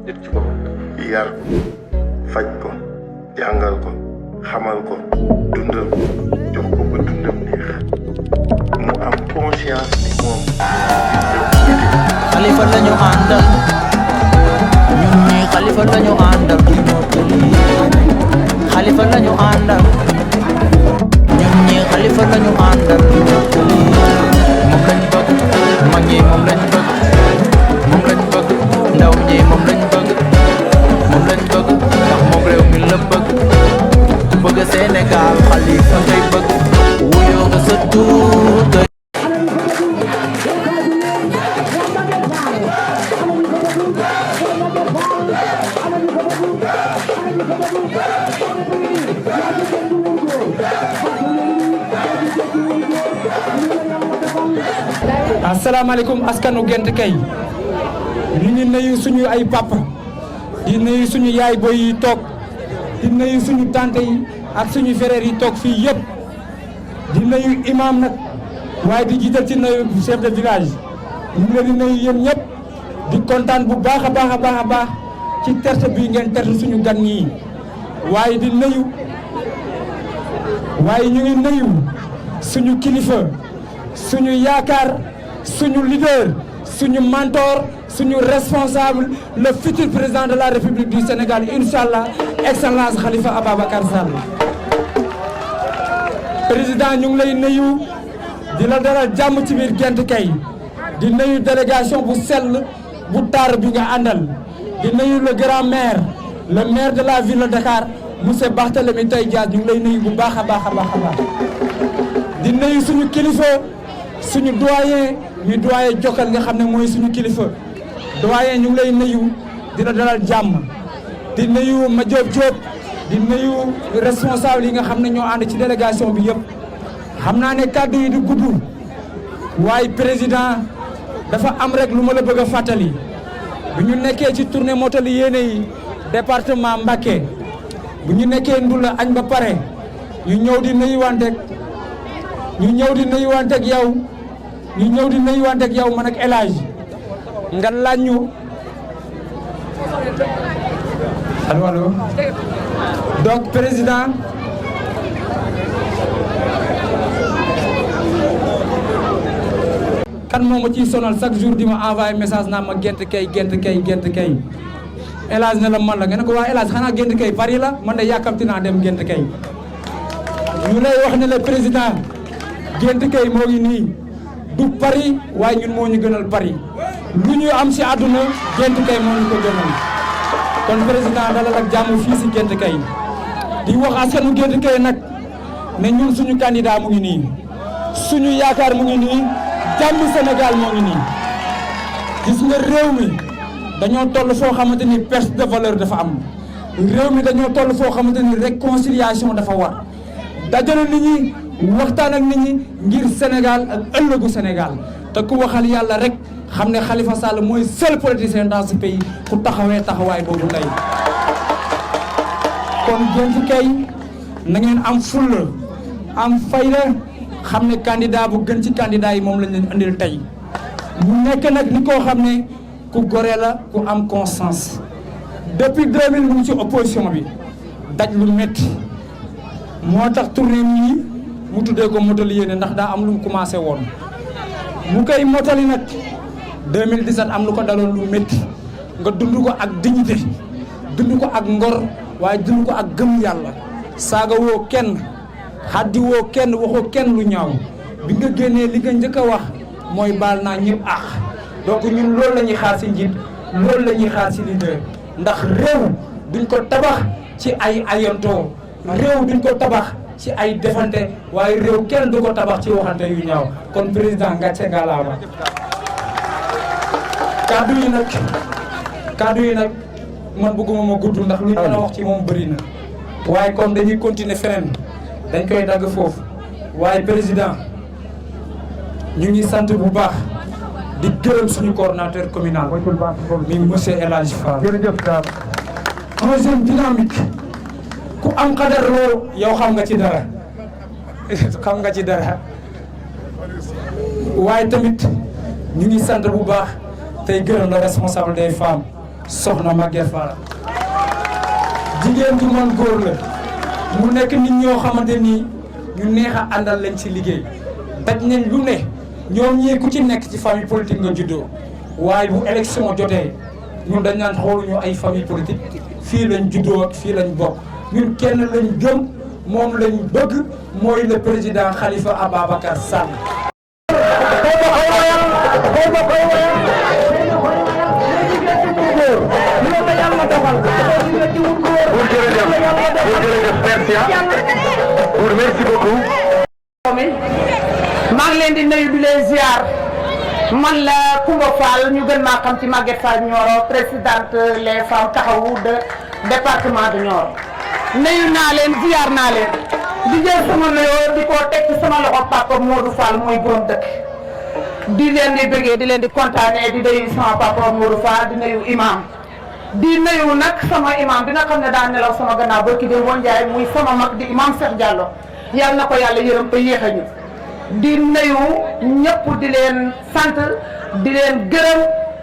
nit ci boppam. yar ko faj ko jàngal ko xamal ko dundal ko jox ko ba dundam neex mu am conscience ni moom. Xalifa lañu àndal ñun ñii Xalifa lañu àndal Xalifa lañu àndal ñun ñii Xalifa lañu àndal moom lañ bëgg mag ñi moom lañ bëgg ndaw ñi moom lañ bëgg ndax moom réew mi la bëgg ku bëgg Sénégal Xalifa ngay bëgg wuyoo nga sa tur. asalaamaaleykum askanu Gént Kay ñu ngi nuyu suñu ay papa di nuyu suñu yaay boy yi toog di nuyu suñu tante yi ak suñu frères yi toog fii yëpp di nuyu imam nag waaye di jiital ci nuyu chef de village ñu ngi leen di nuyu yéen ñëpp di kontaan bu baax a baax ci terte bii ngeen terte suñu gan ñii waaye di nuyu waaye ñu ngi nuyu suñu kilifa suñu yaakaar suñu leader suñu mentor suñu responsable le futur président de la République du Sénégal inchallah excellence Khalifa Ababacar Sall. président ñu ngi lay nuyu di la dalal jàmm ci biir Gént Kay di nuyu délégation bu sell bu taar bi nga àndal di nuyu le grand maire le maire de la ville de Dakar monsieur Barthélémy Toye Dias ñu ngi lay nuyu bu baax a baax di nuyu suñu kilifa suñu doyen ñu doyen Jokkal nga xam ne mooy suñu kilifa doyen ñu ngi lay nuyu di la dalal jàmm di nuyu Madiop Diop di nuyu responsable yi nga xam ne ñoo ànd ci délégation bi yëpp xam naa ne kàddu yi du gudd waaye président dafa am rek lu ma la bëgg a fàttali bu ñu nekkee ci tournée motali yéene yi département Mbacké bu ñu nekkee Ndula añ ba pare ñu ñëw di nuyuwanteeg yow man ak El Hadj nga laaj ñu allo donc président kan moo ma ciy sonal chaque jour di ma envoyé message naa ma Gént Kay El Hadj ne la man la nga ne ko waa El Hadj xanaa Gént Kay Paris la man de yàkkamti naa dem Gént Kay ñu lay wax ne le président Gént Kay moo ngi nii du Paris waaye ñun moo ñu gënal Paris lu ñu am si àdduna Gént Kay moo ñu ko gënal kon président dalal ak jàmm fii si Gént Kay di wax askanu Gént Kay nag ne ñun suñu candidat mu ngi nii suñu yaakaar mu ngi nii jàmm Sénégal moo ngi nii gis nga réew mi dañoo toll foo xamante ni perte de valeur dafa am réew mi dañoo toll foo xamante ni réconciliation dafa war dajale nit ñi waxtaan ak nit ñi ngir Sénégal ak ëllëgu Sénégal te ku waxal yàlla rek xam ne Khalifa Sall mooy seul politicien dans ce pays ku taxawee taxawaay boobu tey kon Gént Kay na ngeen am fulla am fayda xam ne candidat bu gën ci candidat yi moom lañ leen andil tey mu nekk nag ni koo xam ne ku gore la ku am conscience depuis 2000 mu ngi ci opposition bi daj lu métti moo tax tournée yi mu tuddee ko motali yéene ndax daa am lu mu commencé woon mu koy motali nag 2017 am lu ko daloon lu métti nga dund ko ak dignité dund ko ak ngor waaye dund ko ak gëm yàlla saaga woo kenn xaddi woo kenn waxoo kenn lu ñaaw bi nga génnee li nga njëkk a wax mooy baal naa ñëpp àq donc ñun loolu la ñuy xaar si njiit loolu la ñuy xaar si leader ndax réew duñ ko tabax ci ay ayantoo réew duñ ko tabax ci ay defante waaye réew kenn du ko tabax ci waxante yu ñaaw kon président ngàcce ngalaama kaddu yi nag man bëgguma ma gudd ndax lu ñu mën a wax ci moom bëri na waaye comme dañuy continuer feneen dañ koy dagg foofu waaye président ñu ngi sant bu baax di gërëm suñu coordonnateur communal mi monsieur El Hadj Fall un jeune dynamique ku am xadar loo yow xam nga ci dara waaye tamit ñu ngi sant bu baax tey gërëm la responsable des femmes soxna Maguette Fall jigéen ju mën góor la mu nekk nit ñoo xamante ni ñu neex a àndal lañ ci liggéey daj nañ lu ne ñoom ñii ku ci nekk ci famille politique nga juddoo waaye bu élection jotee ñun dañ naan xooluñu ay famille politique fii lañ juddoo ak fii lañ bokk ñun kenn lañ gëm moom lañ bëgg mooy le président Khalifa Ababacar Sall. Merci beaucoup. maa ngi leen di nuyu di leen ziar man la Coumba Fall ñu gën maa xam ci Maguette Fall Nioro présidente les femmes taxawu de département de Nioro nuyu naa leen ziar naa leen di jël sama nuyoo di ko teg ci sama loxo papa Modou Fall muy borom dëkk di leen di bëggee di leen di kontaanee di nuyu sama papa Modou Fall di nuyu imam di nuyu nag sama imam bi nga xam ne daa nelaw sama gannaaw ba ki de woon Njaay muy sama mag di imam Cheikh Diallo yàlla na ko yàlla yërëm te yéex a ñu di nuyu ñëpp di leen sant di leen gërëm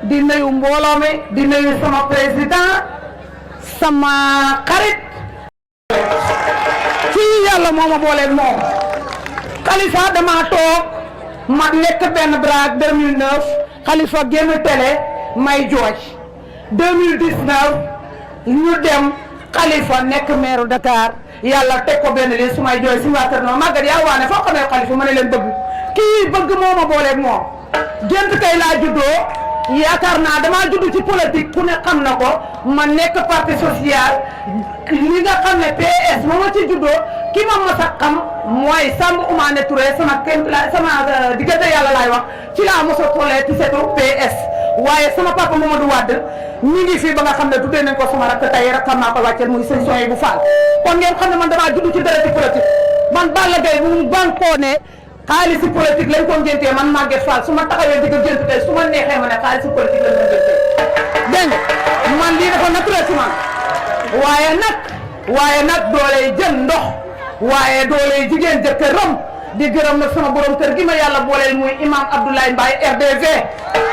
di nuyu mbooloo mi di nuyu sama président sama xarit fii yàlla moo ma booleeg moom Khalifa dama toog ma nekk benn bras 2009 Khalifa génn télé may jooj 2019 ñu dem Khalifa nekk maire Dakar yàlla teg ko benn lii su may jooy si waa kër noonu Maguette yaa waane foo xamee Khalifa ma ne leen bëgg kii bëgg moo ma booleeg moom gént kay laa juddoo yaakaar naa damaa judd ci politique ku ne xam na ko ma nekk parti social li nga xam ne PS ma ci juddoo ki ma mas a xam mooy Samb Oumane Touré sama diggante yàlla laay wax ci laa mos a tollee ci seetu PS waaye sama papa Mamadou Wade ñi ngi fii ba nga xam ne tuddee nañ ko sama rakk tey rek xam naa ko wàcceel muy sëñ Soye bu Fall kon ngeen xam ne man damaa judd ci dara ci politique man Balla Gaye bu mu bankoo ne xaalis si politique lañ ko ngéntee man Maguette Fall su ma taxawee di ko gént tey su ma neexee ma ne xaalis si politique lañ ko ngéntee dégg nga man lii dafa naturel ci man waaye nag dooley jën ndox waaye dooley jigéen jëkkëram di gërëm nag sama borom kër gi ma yàlla booleel muy imam Abdoulaye Mbaye RDV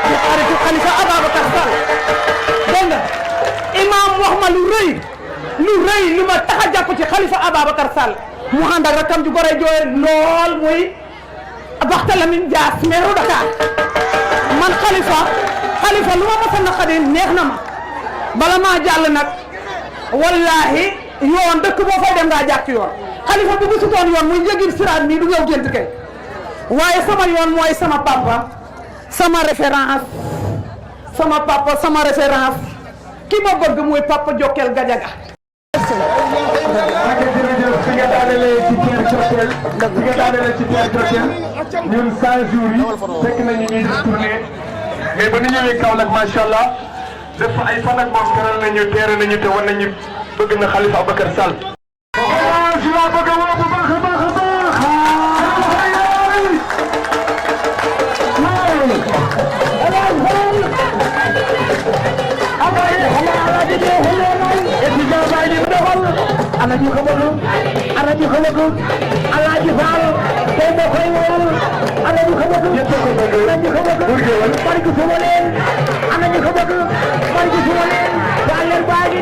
di xaritu Khalifa Ababacar Sall dégg nga imam wax ma lu rëy lu ma tax a jàpp ci Khalifa Ababacar Sall mu ànd ak rakam ju gore jooy lool muy Barthélémy Dias maire Dakar man Khalifa lu ma mos a naqari neex na ma bala maa jàll nag wallahi yoon dëkk boo fay dem ngaa jàkk yoon Khalifa bu gisutoon yoon muy njëgir siraat mii du ñëw gént kay waaye sama yoon mooy sama papa sama référence ki ma bëgg muy papa Jokkel Gajaga fi nga daanelee ci Pierre Jokkel ñun 100 jours yi fekk nañu ñuy def tournée mais ba ñu ñëwee Kaolack macha allah def ay fan ak moom teral nañu teere nañu te war nañu bëgg na Khalifa Ababacar Sall. si laa bëgg a woo bu baax a baax a ana ñu ko bëgg Alaaji Fall tey moo koy wool ana ñu ko bëgg bari ko suma leen ana ñu ko bëgg bari ko suma leen waa leen baa ngi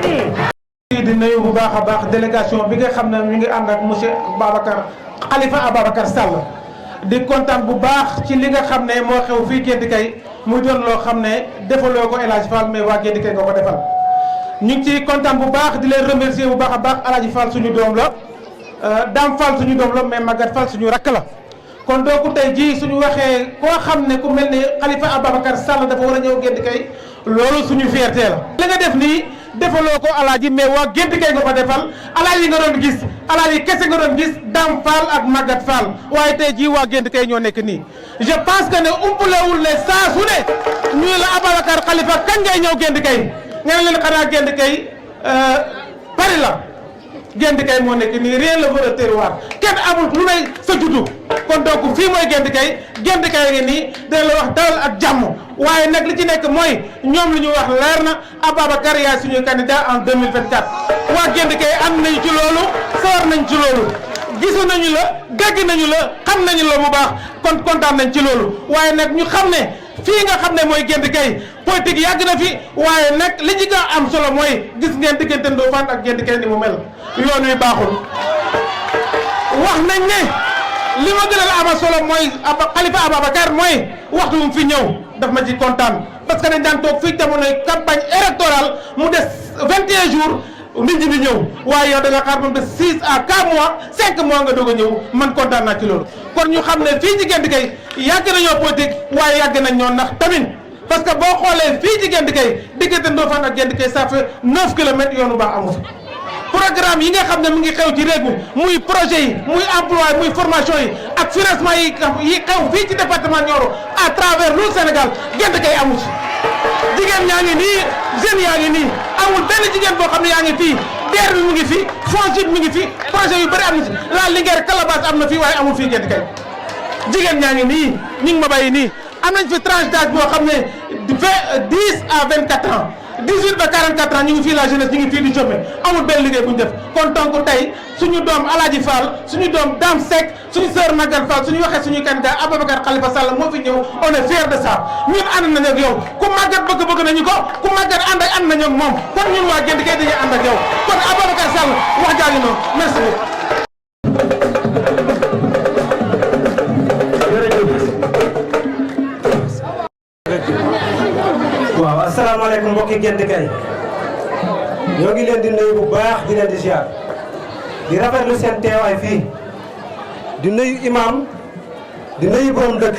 nii di nuyu bu baax a baax délégation bi nga xam ne ñu ngi ànd ak monsieur Khalifa Ababacar Sall di kontaan bu baax ci li nga xam ne moo xew fii Gént Kay muy doon loo xam ne defaloo ko El Hadj Fall mais waa Gént Kay nga ko defal ñu ngi ci kontaan bu baax di leen remercier bu baax a baax El Hadj Fall suñu doom la Dame Fall suñu doom la mais Maguette Fall suñu rakk la kon donc tey jii suñu waxee koo xam ne ku mel ni Khalifa Ababacar Sall dafa war a ñëw Gént Kay loolu suñu fierté la. li nga def nii defaloo ko alaaji mais waa Gént Kay nga ko defal alaaji nga doon gis alaaji kese nga doon gis Dame Fall ak Maguette Fall waaye tey jii waa Gént Kay ñoo nekk nii. je pense que ne umpulewul ne saa su ne ñu la Ababacar Khalifa kañ ngay ñëw Gént Kay nga ne leen xanaa Gént Kay Paris la. Gént Kay moo nekk nii rien le vaut terroir kenn amul lu may sa juddu kon donc fii mooy Gént Kay Gént Kay ngi nii dina la wax dalal ak jàmm waaye nag li ci nekk mooy ñoom li ñu wax leer na Ababacar yaay suñu candidat en 2024 waa Gént Kay am nañu ci loolu sawar nañ ci loolu gisu nañu la gàgg nañu la xam nañu la bu baax kon kontaan nañ ci loolu waaye nag ñu xam ne fii nga xam ne mooy Gént Kay politique yàgg na fi waaye nag li ci nga am solo mooy gis ngeen diggante Ndofane ak Gént Kay ni mu mel yoon wi baaxul wax nañ ne li ma gën a ama solo mooy Khalifa Ababacar mooy waxtu mu fi ñëw daf ma ci kontaan parce que dañ daan toog fii jamonoy campagne électorale mu des 21 jours nit ñi di ñëw waaye yow da nga xaar moom de 6 à 4 mois 5 mois nga doog a ñëw man kontaan naa ci loolu. kon ñu xam ne fii ci Gént Kay yàgg nañoo politique waaye yàgg nañ ñoo ndax tamit parce que boo xoolee fii ci Gént Kay diggante Ndofane ak Gént Kay ça fait 9 kilomètres yoonu baax amu fi. programme yi nga xam ne mu ngi xew ci réew mi muy projet yi muy emploi muy formation yi ak financement yi xew fii ci département Nioro à travers le Sénégal Gént Kay amu ci jigéen ñaa ngi nii jeunes yaa ngi nii amul benn jigéen boo xam ne yaa ngi fii DER bi mu ngi fi FONGIP mi ngi fi projet yu bëri am na ci la Linguère Calabas am na fii waaye amul fii Gént Kay jigéen ñaa ngi nii ñu ngi ma bàyyi nii am nañ fi tranche d'âge boo xam ne 10 à 24 ans 18 ba 44 ans ñu ngi fii la jeunesse ñu ngi fii di chômer amul benn liggéey bu ñu def kon donc tey suñu doom Alaaji Fall suñu doom Dame Seck suñu sœur Maguette Fall suñu waxee suñu candidat Ababacar Khalifa Sall moo fi ñëw on est fier de ça ñun ànd nañ ak yow ku Maguette bëgg nañu ko ku Maguette ànd nañu ak moom kon ñun waa Gént Kay dañuy ànd ak yow kon Ababacar Sall wax jaa ngi noonu merci beaucoup. waaw asalaamaaleykum mbokki Gént Kay ñoo ngi leen di nuyu bu baax di leen di ziar di rafetlu seen teewaay fii di nuyu imam di nuyu borom dëkk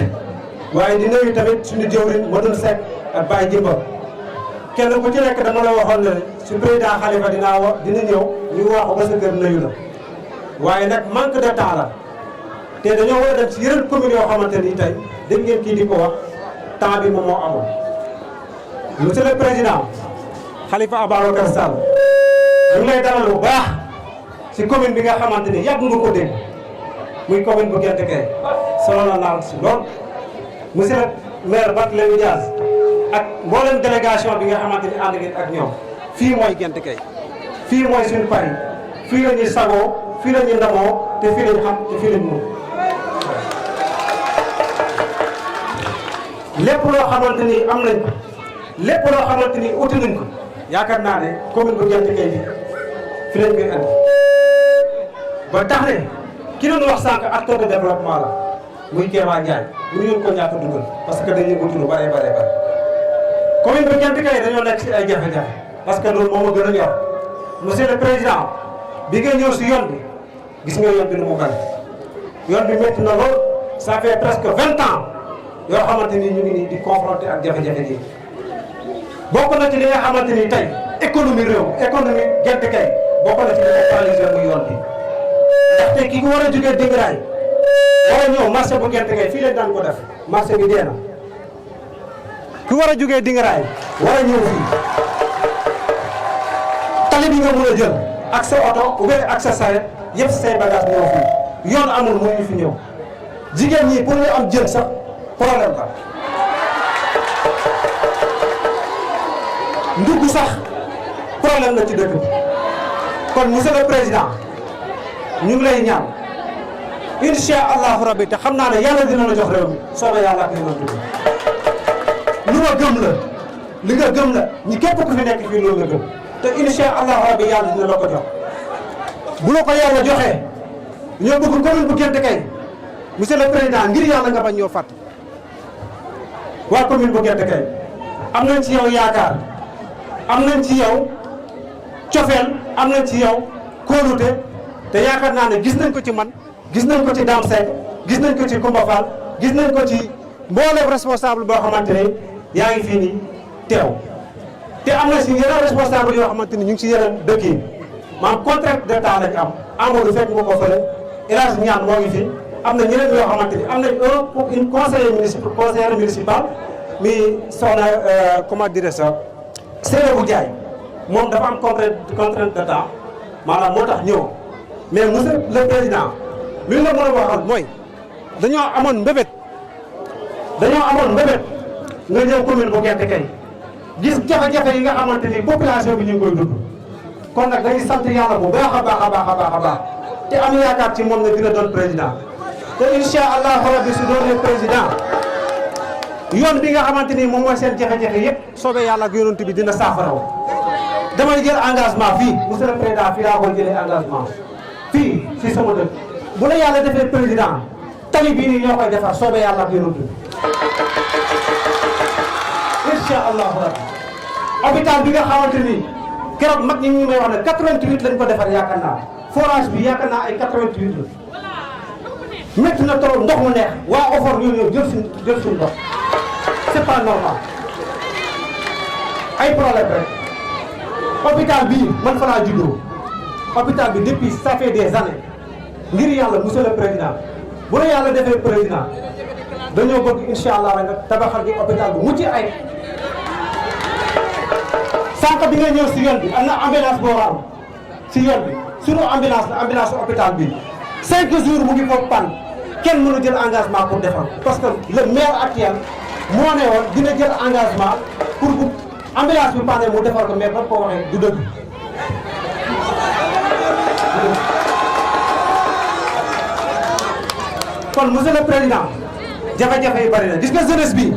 waaye di nuyu tamit suñu jëwriñ Madoune Seck ak Baye Jimba kenn ku ci nekk dama la waxoon ne su président Khalifa dina ñëw ñu wax ba sa kër nuyu la waaye nag manque de temps la te dañoo war a dem si yeneen communes yoo xamante ni tey dégg ngeen kii di ko wax temps bi moom moo amul. Monsieur le président Khalifa Ababacar Sall ñu ngi lay dalal bu baax si commune bi nga xamante ni yàgg nga ko dégg muy commune bu Gént Kay solo la naal si lool monsieur le maire Barthélémy Dias ak mboolem délégation bi nga xamante ni ànd ngeen ak ñoom fii mooy Gént Kay fii mooy suñu Paris fii la ñuy sagoo fii la ñuy ndamoo te fii lañ xam te fii lañ mën lépp loo xamante ni am nañ ko lépp loo xamante ni uti nañ ko yaakaar naa ne commune bu Gént Kay bi fi lañ koy andi ba tax ne ki doon wax sànq acteur de développement la muy Kéba Ndiaye mënuñu ko ñàkk a dugal parce que dañuy yëngatu lu bare commune bu Gént Kay dañoo nekk si ay jafe-jafe parce que loolu moo ma gën a ñor monsieur le président bi nga ñëw si yoon bi gis nga yoon bi nu mu mel yoon bi métti na lool ça fait presque 20 ans yoo xamante ni ñu ngi nii di confronté ak jafe-jafe yi bokk na ci li nga xamante ni tey économie réew économie Gént Kay bokk na ci li nga paralysé muy yoon bi ndaxte ki ko war a jógee Dingiraay war a ñëw marché bu Gént Kay fii lañ daan ko def marché bi dee na ki war a jógee Dingiraay war a ñëw fii tali bi nga mën a jël ak sa oto ou bien ak sa saret yëpp say bagage ñëw fii yoon amul mënuñu fi ñëw jigéen ñi pour ñu am jën sax problème la ndugg sax problème la ci dëkk bi kon monsieur le président ñu ngi lay ñaan incha allahu rabbi te xam naa ne yàlla dina la jox réew mi soobee yàlla ak li nga dugg lu ma gëm la li nga gëm la ñi képp ku fi nekk fii loolu nga gëm te incha allahu rabbi yàlla dina la ko jox bu la ko yàlla joxee ñoo bëgg commune bu Gént Kay monsieur le président ngir yàlla nga bañ ñoo fàtt waa commune bu Gént Kay am nañ ci yow yaakaar am nañ ci yow cofeel am nañ ci yow kóolute te yaakaar naa ne gis nañ ko ci man gis nañ ko ci Dame Seck gis nañ ko ci Koumba Fall gis nañ ko ci mboolem responsable boo xamante ne yaa ngi fii nii teew te am na si yeneen responsable yoo xamante ni ñu ngi si yeneen dëkk yi maanaam contrat de temps lañ am Amadou fekk nga ko fële El Hadj Niane moo ngi fi am na ñeneen yoo xamante ni am nañ une conseillère municipal mi soxna comment dire ça Seynabou Ndiaye moom dafa am contrainte de temps maanaam moo tax ñëw mais monsieur le président li la mën a waxal mooy dañoo amoon mbébét nga ñëw commune bu Gént Kay gis jafe-jafe yi nga xamante ni population bi ñu ngi koy dund kon nag dañuy sant yàlla bu baax a baax te am yaakaar ci moom ne dina doon président te incha allahu rabbi su doonee président yoon bi nga xamante ni moom mooy seen jafe-jafe yëpp soobee yàlla ak yonent bi dina saafaraw damay jël engagement fii monsieur le président fii laa koy jëlee engagement fii si sama dëkk bu la yàlla defee président tali bii nii ñoo koy defar soobee yàlla ak yonent bi incha allahu rabbi hôpital bi nga xamante ni keroog mag ñi ñu may wax ne 88 lañ ko defar yaakaar naa forage bi yaakaar naa ay 88 la métti na trop ndox mu neex waa OFOR ñoo ñëw jël suñu ndox c'est pas normal ay problème rek hôpital bii man fa laa juddoo hôpital bi depuis ça fait des années ngir yàlla monsieur le président bu la yàlla defee président dañoo bëgg incha allah nga tabaxal gi hôpital bu mucc ay sànq bi nga ñëw si yoon bi am na ambulance boo xam si yoon bi sunu ambulance la ambulance hôpital bi 5 jours mu ngi foofu panne kenn mënu jël engagement pour defar parce que le maire actuel moo ne woon dina jël engagement pour bu ambulance bi panne mu defar ko mais ba ko waxee du dëgg. kon monsieur le président jafe-jafe yi bari na gis nga jeunesse bi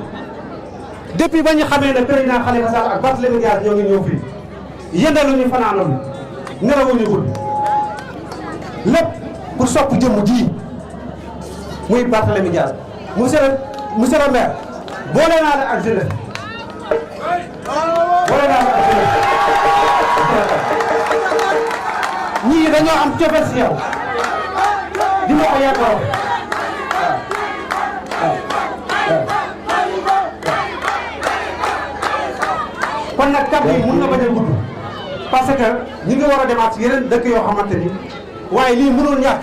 depuis ba ñu xamee ne président Khalifa Sall ak Barthélémy Dias ñoo ngi ñëw fii yëndaluñu fanaanoon nelawuñu gul lépp pour sopp jëmm ji muy Barthélémy Dias monsieur le maire boole naa la ak jeunesse boole naa la ak jeunesse ñii dañoo am cofeel si yow di ma ko yàggaloo kon nag kàddu yi mun na bañ a gudd parce que ñu ngi war a demaat ci yeneen dëkk yoo xamante ni waaye lii mënul ñàkk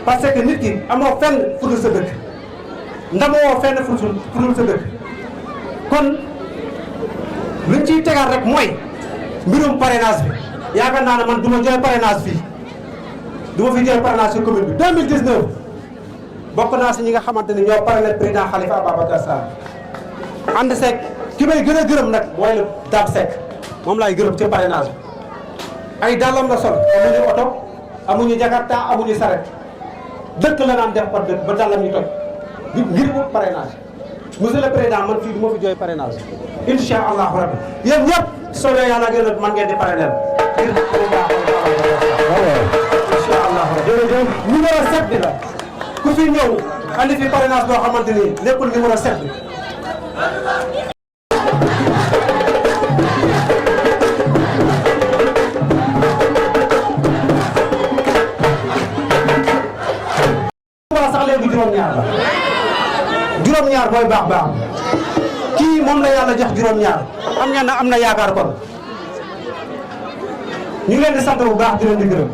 parce que nit ki amoo fenn fudul sa dëkk ndamoo fenn fudul sa dëkk kon luñ ciy tegaat rek mooy mbirum parrainage bi yaakaar naa ne man du ma jooy parrainage fii du ma fi jooy parrainage ci commune bi 2019 bokk naa si ñi nga xamante ni ñoo parrainé président Khalifa Ababacar Sall ànd seeg ki may gën a gërëm nag mooy la Dame Seck moom laay gërëm ci parrainage ay dàllam la sol amuñu oto amuñu jakarta amuñu saret dëkk la naan def par dëkk ba dàllam ñu toj ngir parrainage monsieur le président man fii du ma fi jooy parrainage incha allahu rabbi yéen ñëpp soobee yàlla gën a man ngeen di parrainel incha allahu rabbi jërëjëf numéro 7 bi la ku fi ñëw andi fi parrainage boo xamante ni nekkul numéro 7 bi sax léegi juróom-ñaar la juróom-ñaar mooy baax kii moom la yàlla jox juróom-ñaar am na yaakaar kon ñu ngi leen di sant bu baax di leen di gërëm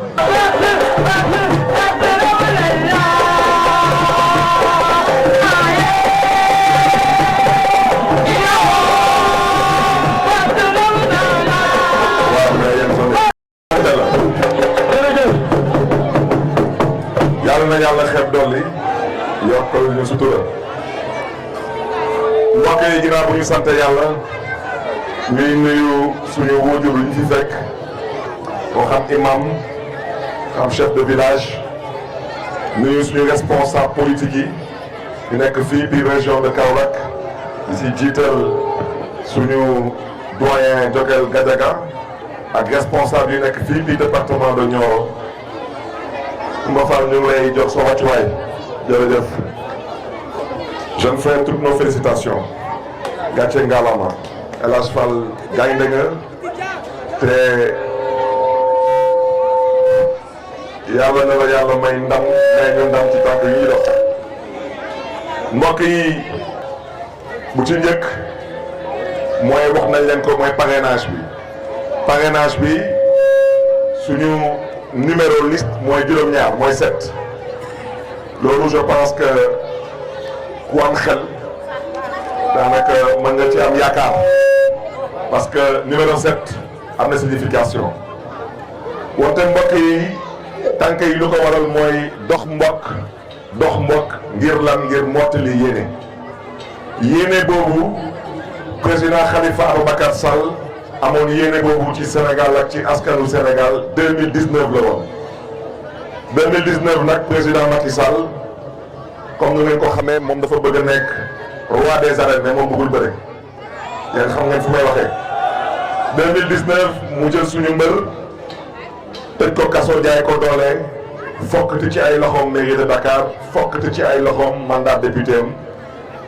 yàlla na yàlla xeeb dolli yokkal ñu sutura mbokk yi ginnaaw bu ñu sant yàlla ñuy nuyu suñu wóojur ñu fi fekk moo xam imam xam chef de village nuyu suñu responsable politique yi ñu nekk fii biir région de Kaolack di si jiital suñu doyen Jokal Gadiaga ak responsable yi nekk fii biir département de Nioro Koumba Fall ñu ngi lay jox sa wàccuwaay jërëjëf jeune frère toutes nos félicitations gàcce ngalama El Hadj Fall gaynde nga te yàlla na la yàlla may ndam may ñu ndam ci tànk yi ñuy dox mbokk yi bu ci njëkk mooy wax nañ leen ko mooy parrainage bi suñu numéro liste mooy juróom-ñaar mooy 7 loolu je pense que ku am xel daanaka mën nga ci am yaakaar parce que numéro 7 am na signification wante mbokk yi tànk yi lu ko waral mooy dox mbokk ngir lan ngir mottali yéene boobu président Khalifa Ababacar Sall amoon yéene boobu ci Sénégal ak ci askanu Sénégal 2019 la woon 2019 nag président Macky Sall comme ni ngeen ko xamee moom dafa bëgg a nekk roi des arènes mais moom bëggul bëre yéen xam ngeen fu may waxee 2019 mu jël suñu mbër tëj ko kaso jaay ko doole fokkati ci ay loxoom mairie de Dakar fokkati ci ay loxoom mandat député am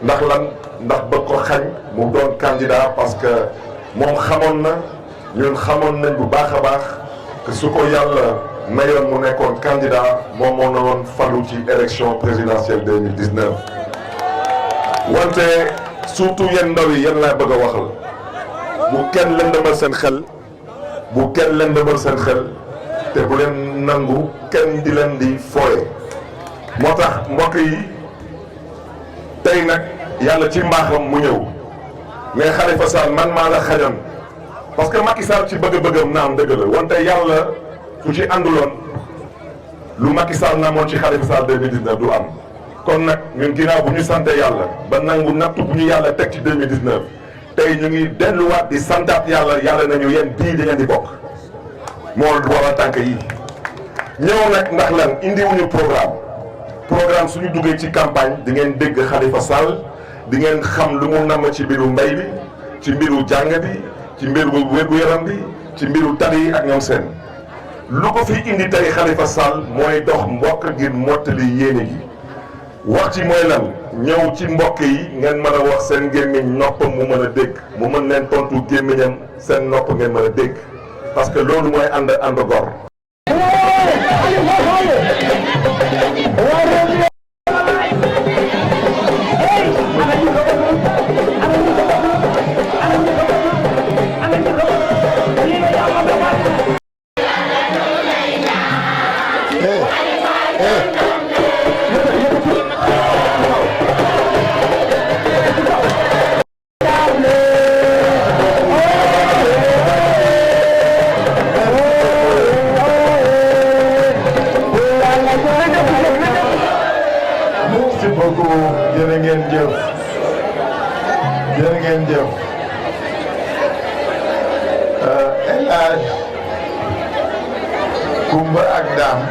ndax lan ndax bëgg ko xañ mu doon candidat parce que moom xamoon na ñun xamoon nañ bu baax a baax que su ko yàlla mayoon mu nekkoon candidat moom moo na woon falu ci élection présidentielle 2019 wante surtout yéen ndaw yi yéen laa bëgg a waxal bu kenn lëndëmal seen xel bu kenn lëndëmal seen xel te bu leen nangu kenn di leen di fooye moo tax mbokk yi tey nag yàlla ci mbaaxam mu ñëw mais Khalifa Sall man maa la xajoon parce que Macky Sall ci bëgg-bëggam naam dëgg la wante yàlla su ci ànduloon lu Macky Sall naamoon ci Khalifa Sall 2019 du am kon nag ñun ginnaaw bu ñu sante yàlla ba nangu nattu bu ñu yàlla teg ci 2019 tey ñu ngi delluwaat di santaat yàlla yàlla nañu yéen bii di ngeen di bokk moo waral tànk yi ñëw nag ndax lan indiwuñu programme suñu duggee ci campagne di ngeen dégg Khalifa Sall di ngeen xam lu mu namm ci mbiru mbay bi ci mbiru jàng bi ci mbiru wér-gu-yaram bi ci mbiru tali yi ak ñoom seen lu ko fi indi tey Khalifa Sall mooy dox mbokk ngir mottali yéene gi wax ci mooy lan ñëw ci mbokk yi ngeen mën a wax seen gémmiñ noppam mu mën a dégg mu mën leen tontu gémmiñam seen nopp ngeen mën a dégg parce que loolu mooy ànd gor jërë ngeen jëf El Hadj Kumba ak Dame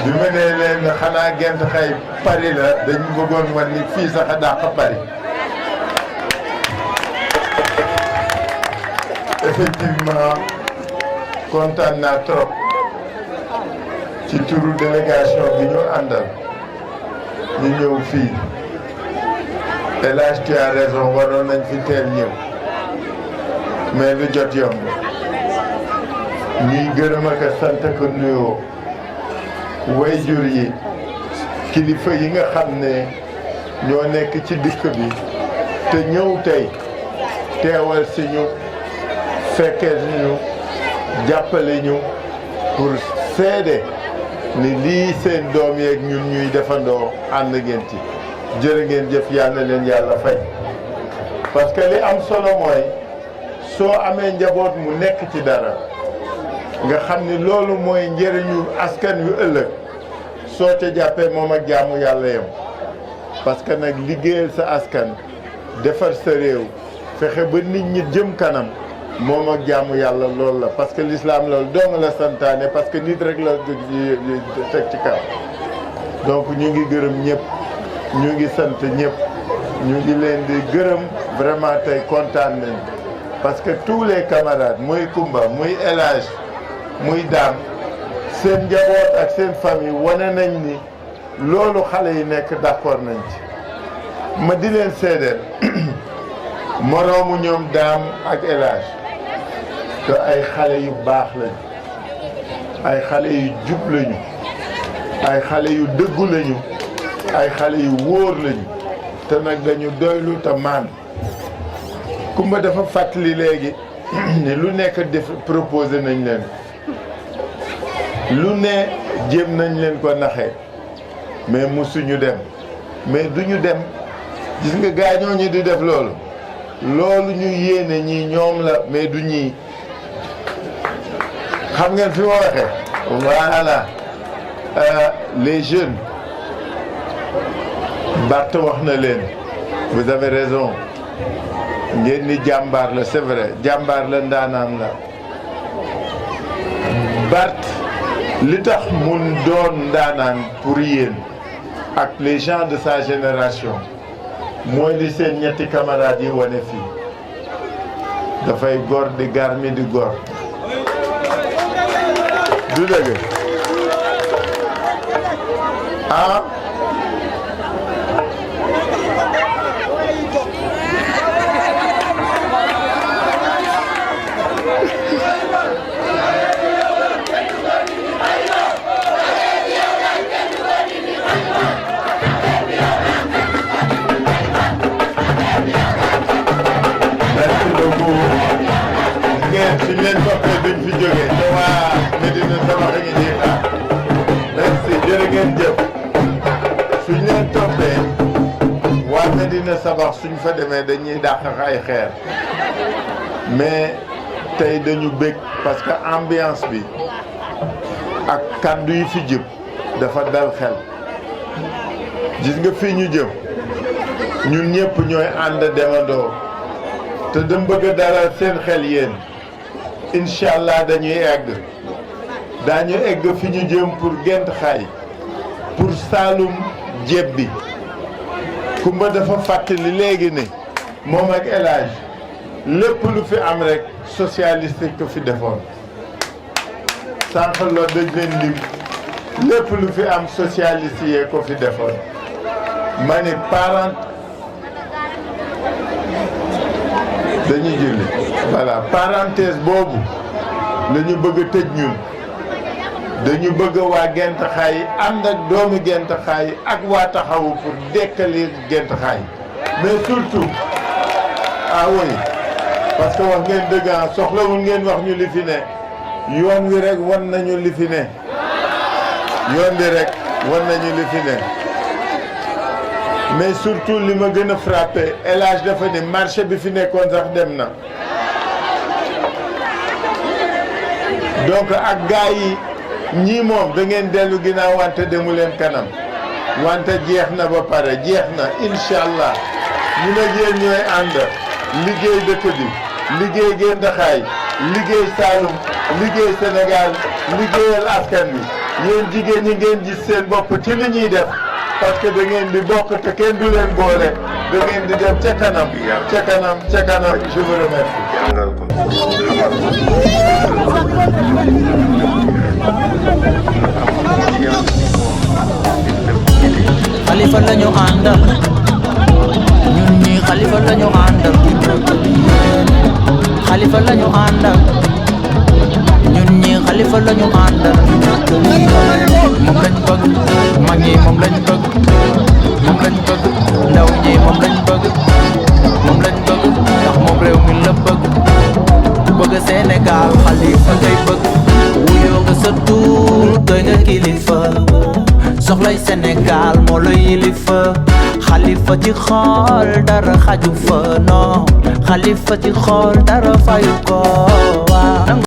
bi ma nee leen xanaa gent xay Paris la dañu bëggoon wan ni fii sax a dàq Paris effectivement kontaan naa trop ci turu délégation bi ñu àndal ñu ñëw fii El Hadj tu as raison waroon nañ fi teel ñëw mais lu jot yomb ñuy gërëm ak sant ko nuyoo wayjur yi kilifa yi nga xam ne ñoo nekk ci dëkk bi te ñëw tey teewal si ñu fekkee ñu jàppale ñu pour seede ni lii seen doom yeeg ñun ñuy defandoo ànd ngeen ci jërë ngeen jëf yal na leen yàlla fay parce que li am solo mooy soo amee njaboot mu nekk ci dara nga xam ni loolu mooy njëriñu askan wi ëllëg soo ca jàppee moom ak jaamu yàlla yam parce que nag liggéeyal sa askan defar sa réew fexe ba nit ñi jëm kanam moom ak jaamu yàlla loolu la parce que l'islam loolu dong la santaane parce que nit rek la teg ci kaw donc ñu ngi gërëm ñëpp ñu ngi sant ñëpp ñu ngi leen di gërëm vraiment tey kontaan nañ parce que tous les camarades muy Kumba muy El Hadj muy Dame seen njaboot ak seen famille wane nañ ni loolu xale yi nekk d'accord nañ ci ma di leen seedeel moroomu ñoom Dame ak El Hadj que ay xale yu baax lañu ay xale yu jub lañu ay xale yu dëggu lañu ay xale yu wóor lañu te nag dañu doylu te maan Kumba dafa fàttali léegi ni lu nekk def proposé nañ leen lu ne jéem nañ leen ko naxee mais musuñu dem mais duñu dem gis nga gaañoo ñi di def loolu ñu yéene ñii ñoom la mais du ñii xam ngeen fi ma waxee voilà les jeunes Barth wax na leen vous avez raison ngeen ni jàmbaar la c'est vrai jàmbaar la ndaanaan la Barth li tax mun doon ndaanaan pour yéen ak les gens de sa génération mooy li seen ñetti camarades yi wane fii dafay gor di garmi di gor du dëgg ah suñ leen toppee duñ fi jógee te waa Medina Sabax a ngi ñuy xaar merci jërë ngeen jëf suñ leen toppee waa Medina Sabax suñ fa demee dañuy dàq ay xeer mais tey dañu bëgg parce que ambiance bi ak kàddu yi fi jëm dafa dal xel gis nga fii ñu jëm ñun ñëpp ñooy ànd demandoo te dama bëgg a dalal seen xel yéen incha allah dañuy daañu egg fi ñu jëm pour Gént Xaay pour Saalum jéb bi Kumba dafa fàttali léegi ne moom ak El Hadj lépp lu fi am rek socialiste ko fi defoon sànq loolu dañ leen lim lépp lu fi am socialiste yee ko fi defoon ma ne dañuy julli voilà parenthèse boobu la ñu bëgg a tëj ñun dañu bëgg waa Gént Xaay ànd ak doomu Gént Xaay ak waa taxawu pour dekkali Gént Xaay mais surtout ah oui parce que wax ngeen dëgg soxlawul ngeen wax ñu li fi ne yoon wi rek wan nañu li fi ne yoon bi rek wan nañu li fi ne mais surtout li ma gën a frappé El Hadj dafa ne marché bi fi nekkoon sax dem na donc ak gars yi ñii moom da ngeen dellu ginnaaw wante demu leen kanam wante jeex na ba pare jeex na incha allah ñu ne yéen ñooy ànd liggéey dëkk bi liggéey Gént Xaay liggéey Saalum liggéey Sénégal liggéeyal askan bi yéen jigéen ñi ngeen gis seen bopp ci li ñuy def parce que da ngeen di bokk te kenn du leen boole da ngeen di dem ca kanam ca kanam ca kanam je vous remercie. Xalifa lañu àndal ñun ñi Xalifa lañu àndal Xalifa lañu àndal ñun ñi Xalifa lañu àndal moom lañ bëgg mag ñi moom lañ bëgg moom lañ bëgg ndaw ñi moom lañ bëgg moom lañ bëgg ndax moom réew mi la bëgg ku bëgg Sénégal Xalifa ngay bëgg wuyoo nga sa tur doy nga kilifa soxlay Sénégal moo la yilifa Xalifa ci xool dara xaju fa non Xalifa ci xool dara fayu ko